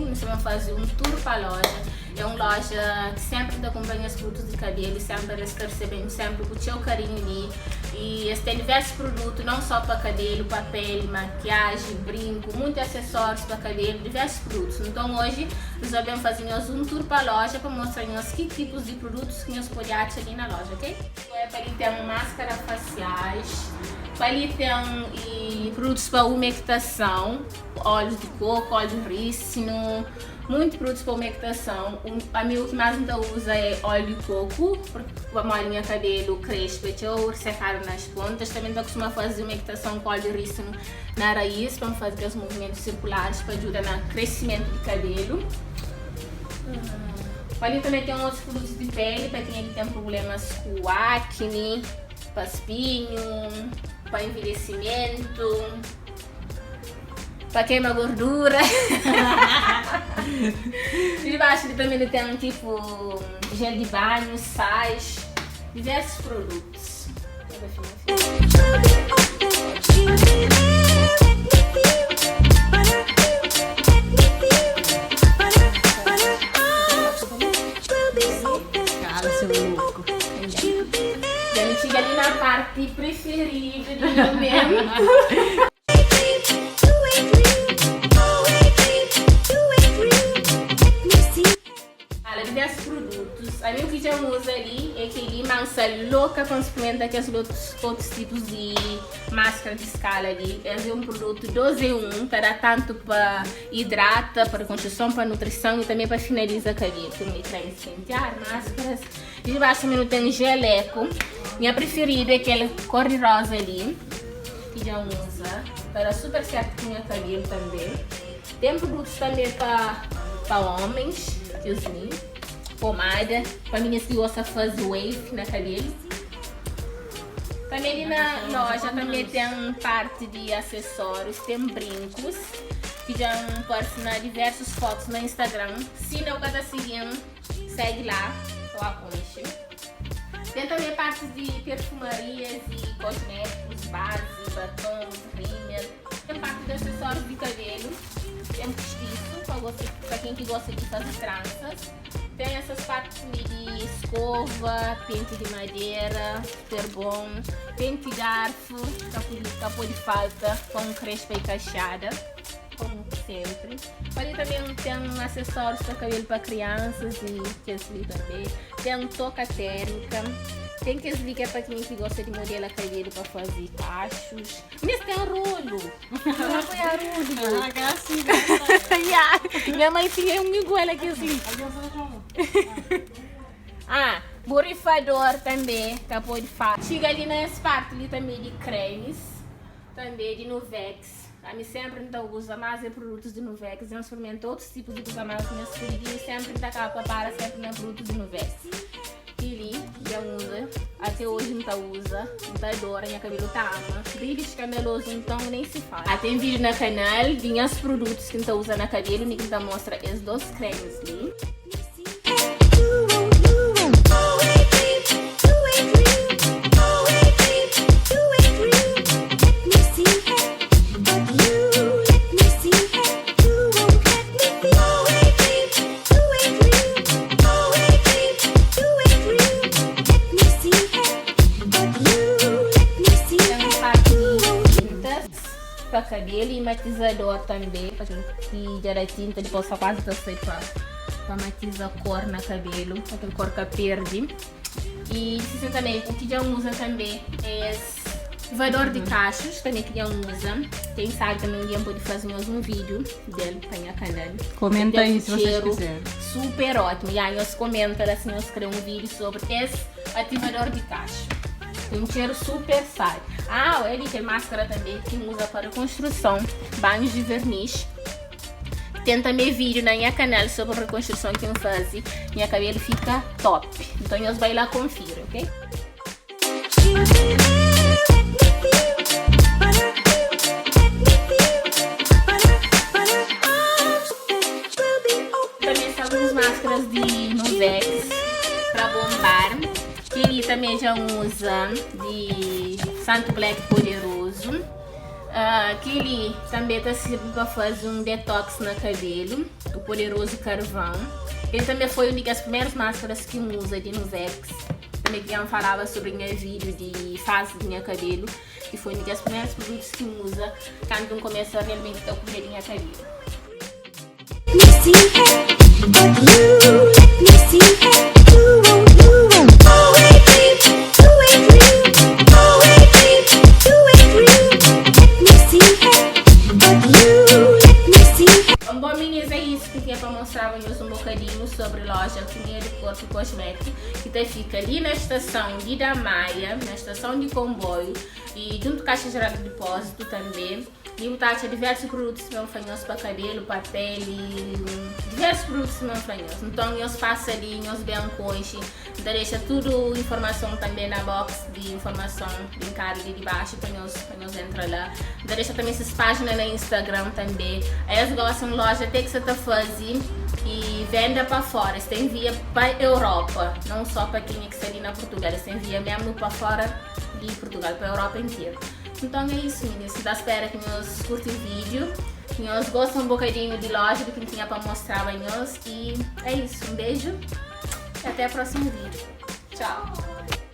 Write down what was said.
Nu sta ben faze un tour pa loja. É un loja ki senpri N ta kunpra nhas produtus di kabelu i senpri es ta resebe-m senpri ku txeu karinhu li. I es ten diversus produtu, non só pa kabelu, pa peli, makiaji, brinku, munti asesórius pa kabelu, diversus produtus. Nton oji nu sta ben faze nhos un tour pa loja pa mostra nhos ki tipus di produtus ki nhos pode atxa li na loja, ok? Pa li ten maskara fasiais, pa li ten produtus pa umektason, ólius di koku, óliu di rísinu, Munti produtos pa umektason. Ami u ki mas N ta uza é óleo di koku, pamodi nha kabelu krespu é txeu sekadu nas pontas. Tanbe N ta kustuma faze umektason ku óleo di rísinu na raiz pa N faze kes muvimentus sirkularis pa djuda na kresimentu di kabelu. Pa li tanbe ten otus produtos di peli pa kenha ki ten prublemas ku akni, pa spinhu, pa envelhesimentu. Pa kema gordura. Li dibaxu li tanbe nu ten tipu jel di banhu, sais, diversus produtus. Kala seu louco. Dja nu txiga li na parti priferidu di mumentu. Fala di des produtus, ami u ki dja N uza li é keli, ma N sta loka pa N sprimenta kes otus tipus di maskara di skala li. Es é un produtu 2 em 1, ta da tantu pa idrata, pa rekonstruson, pa nutrison i tanbe pa finaliza kabelu. Ten li kremi di pentear, maskaras. Di dibaxu tanbe nu ten jeleku. Nha prifiridu é kel kor di roza li. Ki dja N uza ta da super sertu ku nha kabelu tanbe. Ten produtus tanbe pa pa homens, kes li, pomada pa minis ki gosta faze wave na kabelu. Tanbe li na loja tanbe ten parti di asesórius, ten brinkus ki dja N parse na diversus fotus na Instagram. Si inda bu ka ta sigi-m, segi la pa bu konxe. Ten tanbe partis di perfumarias y kosmétikus, bazi, batons, rímel. Ten parti di asesórius di kabelu, ten pustisu pa gosta, pa ken ki gosta di faze transas. Ten esas partis li di skova, penti di madera, super bon, penti garfu, ka pudi, ka podi falta pa un krespa y kaxada. Komu sempri. Pa li tanbe ten asesórius pa kabelu pa kriansas y kes li tanbe. Ten toka térmika. Ten kes li ki é pa kenha ki gosta di modela kabelu pa faze kachus. Mes ten rolu. Apoia rolu. Ya, nha mai tinha un igual a kes li. Ah, borifador tanbe ka pode falta. Txiga li na es parti li tanbe di kremis, tanbe di Nuvex. Ami sempri N ta uza mas é produtus di Nuvex. Dja N sprimenta otus tipus di kuza mas nhas pididinhu sempri N ta kaba pa para sempri na produtus di Nuvex. Kili dja N uza, ate oji N ta uza, N ta adora, nha kabelu ta ama. Brilhu skandalozu nton nem se fala. Ah, ten vídiu na kanal di nhas produtus ki N ta uza na kabelu, undi ki N ta mostra es dos kremis li. Pa kabelu i matizador tanbe pa ki dja da tinta dipos ta kuazi ta sai pa Pa matiza kor na kabelu, pa kel kor ka perde. I sisen tanbe, u ki dja N uza tanbe é es vador di kachus, tanbe ki dja N uza. Ken sabe tanbe un dia N pode faze nhos un vídiu del pa nha kanal. Komenta El aí ten se un vocês txeru quiserem. super ótimu. Ya, nhos komenta la si nhos kre un vídiu sobri es ativador di kachu. Ten un txeru super sabi. Ah, el di kel maskara tanbe ki N uza pa rekonstruson, banhus di vernis. Ten tanbe vídeo na nha canal sobre reconstrução ki N faze. Nha cabelo fica top. Então nhos bai lá confira, ok? Também são algumas máscaras de Novex para bombar. Keli também já usa de Santo Black Poderoso. Kel-li tanbê ta sirbi pa faze un detox na kabelu, o poderozu karvão. El tanbê foi un di kes primeiros máscaras ki N uza di Nuvex. Tanbê ki dja N falaba sobri nha vídeo di fase di nha kabelu, ki foi un di kes primeiros produtos ki N uza kantu N kumesa realmenti ta kuida di nha kabelu. Bon minis é isso ki tinha pa mostraba nhos um bocadinho sobre loja Alquimia de Corpo e Cosmético ki ta fica ali na estação de Damaia, na estação de comboio e junto Caixa Geral de Depósito também. Li bu ta atxa diversus produtus ki ben fla nhos pa kabelu, pa peli, diversus produtus ki ben fla nhos. Nton nhos pasa li, nhos ben konxe. N ta dexa tudu informason tanbe na box di informason linkadu li di baxu pa nhos pa nhos entra la. N ta dexa tanbe ses pajina na Instagram tanbe. Es gosi un loja te ki sa ta faze i venda pa fora. Es ta envia pa Europa, non so pa kenha ki sta li na Purtugal. Es ta envia mesmu pa fora di Purtugal, pa Europa interu. Nton é isso minis, N ta spera ki nhos curti vídeo, ki nhos gosta um bocadinho di loja do ki N tinha pa mostraba nhos e é isso, um beijo e até próximo vídeo. Tchau!